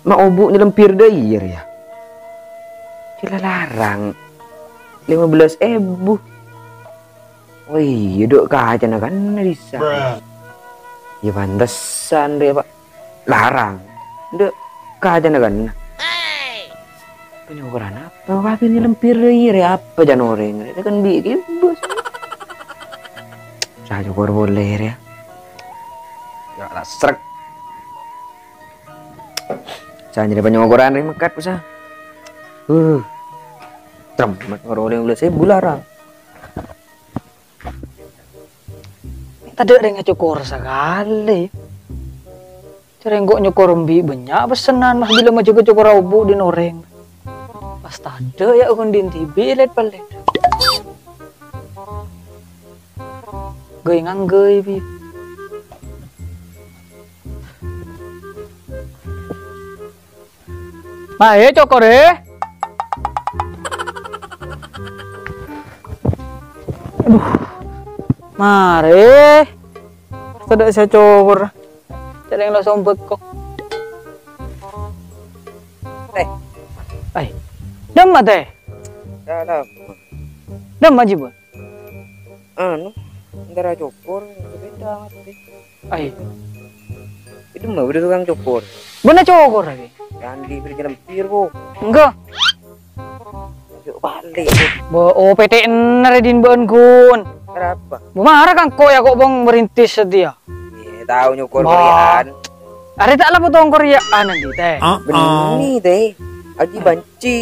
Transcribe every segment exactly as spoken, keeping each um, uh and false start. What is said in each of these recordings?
Ma' obu' nyelempir dâ' iyâ rèya. Cè' la larang. Lèma bellâs èbu. Oh iyâ, dâ' kacana kanna bisa. Yâ pantesan rèya, Pa'. Larang. Dâ' kacana kanna. Panyokoran apa? Kabin nyelempir rèya apa can orèng? Rèya kan bi' kèbus. Sa cokor polè rèya. Yâ la srek. Sa nyarè panyokoran rè mèngkat, bisa. Uh. Trem, orèng lèma bellâs èbu larang. Tadâ' rèng cokor sakalè. Carè engko' nyokor embi' bânnya' pessennan, mah bilâ majâgâ cokor obu' dhin orèng. Pas tadâ' yâ kon dhin dhibi' lèt-pellèt. Ghâi-nganggâi bi. Maè cokor è. Adhu. Marè. Tadâ' sè cokor. Carè langsung bengkok. Tè. Ai. Dâmma, Tè? Dâmma, Jiba? Anu, entara cokor, sepeda mati. Ai. Itu mah udah tukang cokor. Bâ'na cokor lagi? Yang di beri jalan pir, Bu. Enggak. Yuk balik. Bo, oh, P T N rè din bân gun. Kenapa? Bu, mara kan kok ya kok bong merintis setia. Iya, tahu nyokor Bah. Koreaan. Arè ta' la potong koreaan nanti, Tè. Ah, ah. Bener nih, Tè. Aji banci.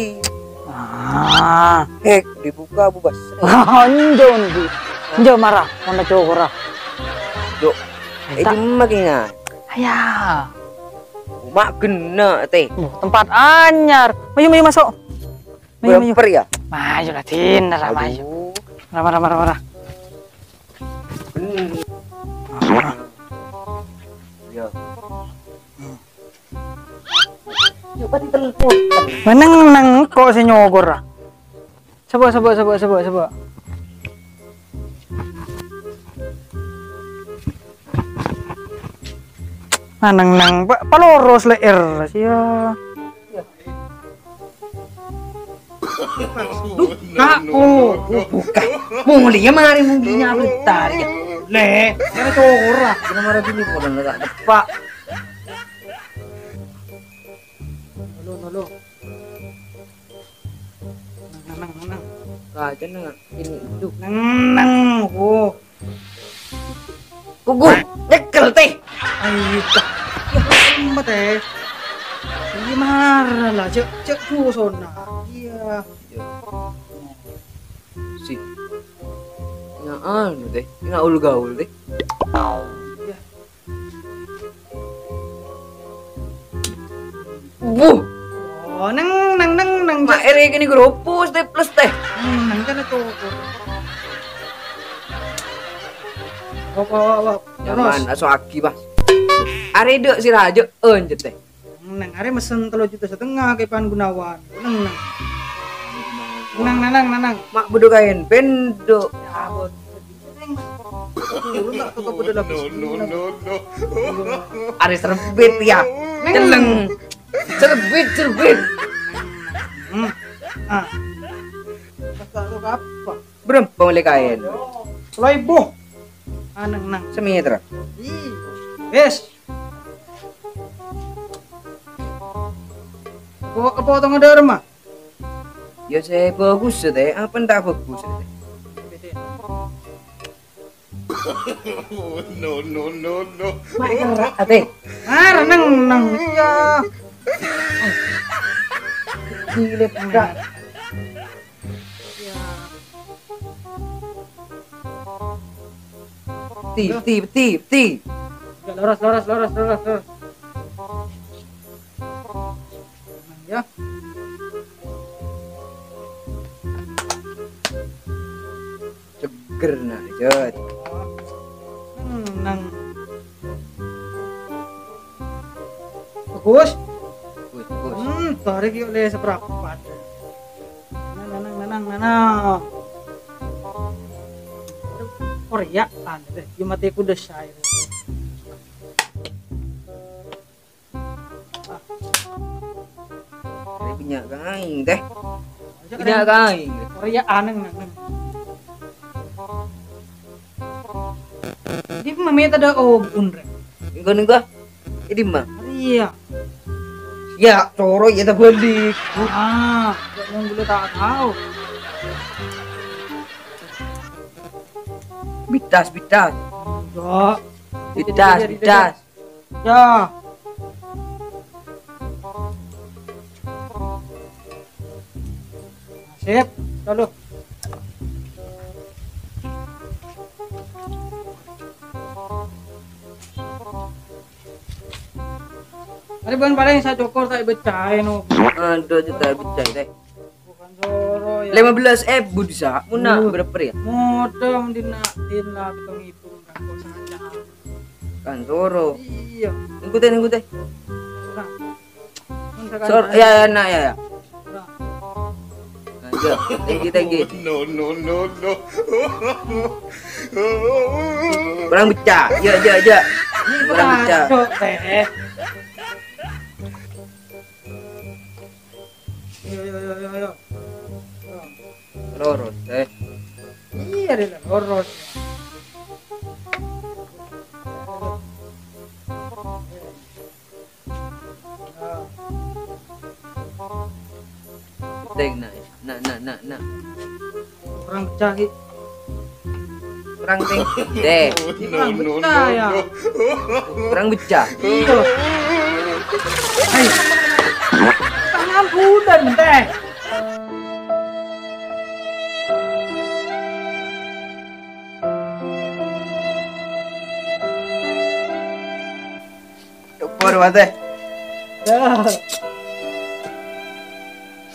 Ah. Eh, dibuka, Bu Bas. Anjo nanti. Anjo marah, mana cokor ah. Yuk. Eh, ta- cuma kena. Aya. Mak kena, Tè. Oh, tempat anyar. Mayu, mayu masuk. Mayu, mayu. Baper ya? Mayu lah, Din, lah, mayu. Aduh. Mara, mara, mara, mara. Bener. Iya. Yuk, pati telepon. Meneng neng kok sè nyokor ah. Sapa, sapa, sapa, sapa, sapa? Neng neng pa-, paloros le'er sih ya. Duh, Kak, oh, oh, buka. Mulia mari mulia bentar ya. Le, kena cokor ah. Kena marah gini, kok udah nggak tepak. Halo, halo. Nang, nang, nang, nang. Kaca nang, ini, duh. Nang, nang, oh. Gugu, nyekel, Tè. Ayo, Kak. Ya, ampun, Tè. Iya, marah lah, cek, cek dusona. Iya. Si. Nggak anu, Tè. Nggak gaul-gaul, Tè. Iya. Buh. Oh, neng, neng, neng, neng. Mak ere kene gropus, Tè, plus, Tè. Neng, neng, kan itu. Wap, wap, wap, wap. Terus. Nyaman, aso agi, Bas. Are dek si raja, enjet, Tè. Neng, are mesen telu juta setengah ke Pan Gunawan. Neng, neng. Neng, neng, neng, neng. Mak bedo kain, bendo. Ya, bot. Turun tak tetep udah lapis. No, no, no, no. Are serbit ya. Neng. Celeng. Serbit, serbit. Hmm. Ah. Pas tak tahu apa. Berapa beli kain? Selain buh. Ah, neng, neng. Semeter. Ih. Wes. Apa, apa tengah darem, ah? Ya, saya bagus, Tè. Apa ndak bagus, Tè? No, no, no, no. Mak kerak, Tè. Ah, reneng, neng. Iya. Gile, Kak. Iya. Ti, ti, ti, ti. Ya, lurus, lurus, lurus, lurus, lurus. Ya. Seger, nah, Jod. Hmm, nang. Bagus. Bagus, bagus. Hmm, tarik yuk, le, seprapat. Nang, nang, nang, nang, nang. Korea, kan, deh. Yo mati kuda saya. Nya' ka aèng, tèh. Nya' ka aèng, tèh. Ora ya anèng, nèng, nèng. Dimma mè' tadâ' obun, rè? Enggak, enggak. È dimma? Iyâ. Ya, coro' ya tabâlik. Ah, kok nunggu lu tak tahu. Bitas, bitas. Enggak. Bitas, bitas. Ya. Sip, lalu. Arè bân palèng sacokor ta' èbeccaè, no. Adhu, ta' èbeccaè, tèh. Bukan soro, ya. Lima belas èbu bisa, muna berapa ya? Modal dina, dina pitung èbu, kok sangat. Kan soro. Iyâ. Nènggu, tèh, nènggu, tèh. Nah. Sor, ya, ya, nah, ya, ya. Nah, ya. Thank you, thank you. No, no, no, no. Kurang pecah. Ya, ya, ya. Kurang pecah. Aduh, tèh. Yo, yo, yo, yo, yo. Loros, eh. Iyâ, rè, loros. Tèng, nak. Nak, nak, nak, nak. Kurang pecah, Ki. Kurang, Tèng. Deh. Kurang pecah, ya. Kurang pecah. Iyâ. Hai. Tangan udan, tèh. Cokor, Mas, eh. Ya.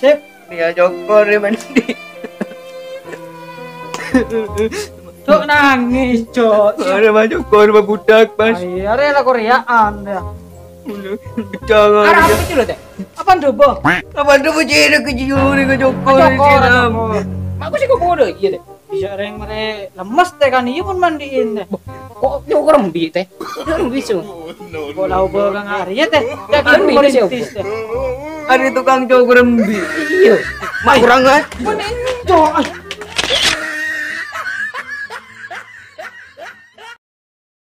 Sip. Nih, ya, cokor, ya, mandi. Cok, nangis, Cok. Ada, Mas, cokor, Mas, budak, Mas. Ayo, arè la Koreaan, ya. Jangan. Arah apa itu, lo, tèh? Apa ndobo? Apa ndobo, cedek ke juri, ke cokor, cokor, siram. Cokor. Mak, aku sih kok bodoh, iya, tèh. Bisa rèng marè lemes, tèh, kan iyâ pon mandiin, tèh. Kok cokor embi', tèh? Cokor embi', so. Kok la obâ kang arè, tèh? Cokor embi', tèh. Arè tukang cokor embi'. Iyâ. Mak kurang, ah. Pon enco'.